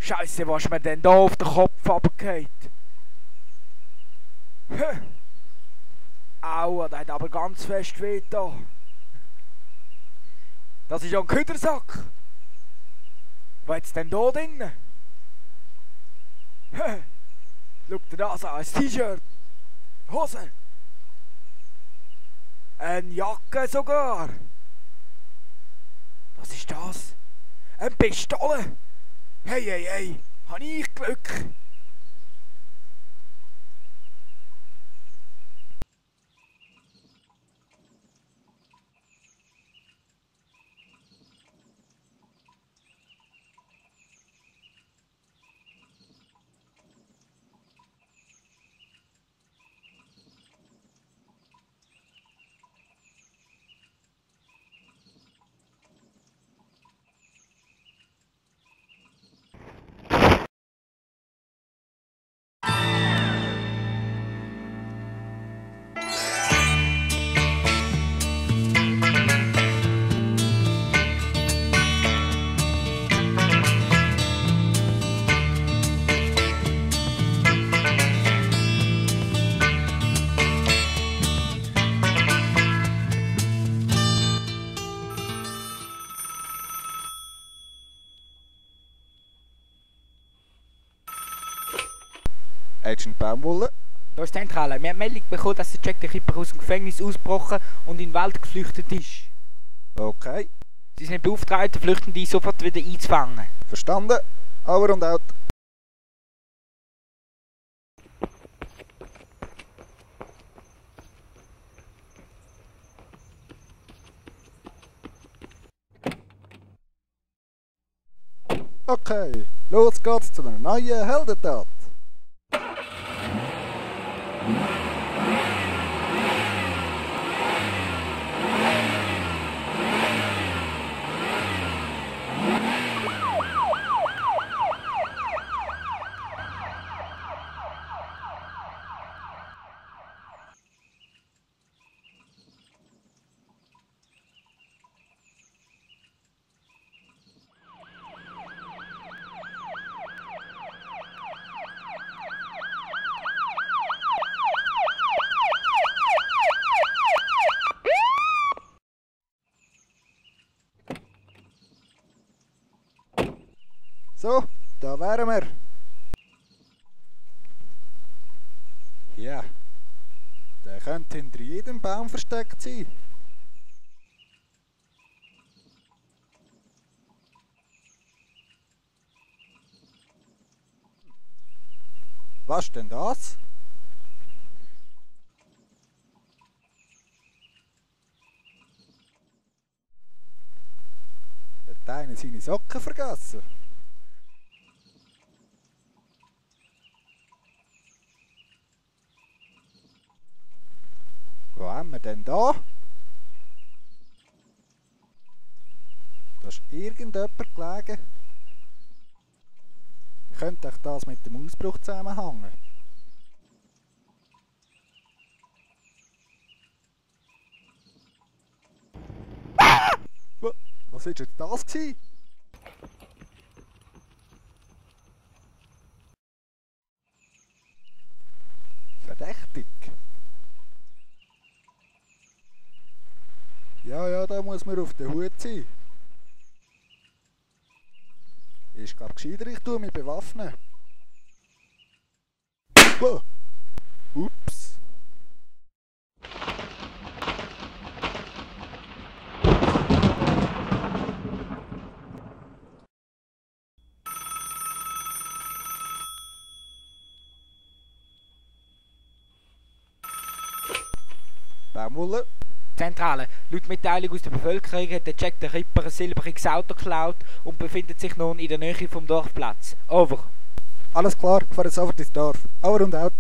Scheiße, was ist mir denn da auf den Kopf abgefallen? Aua, der hat aber ganz fest weh da. Das ist ja ein Küdersack. Was hat's denn da drin? Schau dir das an, ein T-Shirt, Hose, eine Jacke sogar. Was ist das? Eine Pistole? Hey, hey, hey, habe ich Glück? Agent Baumwolle. Da ist die Zentrale. Wir haben Meldung bekommen, dass der Jack der Ripper aus dem Gefängnis ausgebrochen und in den Wald geflüchtet ist. Okay, Sie sind beauftragt, den Flüchtenden sofort wieder einzufangen. verstanden. Over und out. Okay, los geht's zu einer neuen Heldentat. So, da wären wir. Ja, der könnte hinter jedem Baum versteckt sein. Was ist denn das? Hat einer seine Socken vergessen? Wo haben wir denn da? Da ist irgendjemand gelegen. Könnte euch das mit dem Ausbruch zusammenhängen? Was war jetzt das gewesen? Verdächtig. Ja, da muss man auf der Hut sein. Ist glaub gescheiter, ich tue mich bewaffnen. Oh. Ups. Baumwolle. Zentrale. Laut Mitteilung aus der Bevölkerung hat der Jack der Ripper ein silbriges Auto geklaut und befindet sich nun in der Nähe vom Dorfplatz. Over. Alles klar, ich fahre sofort ins Dorf. Over und out.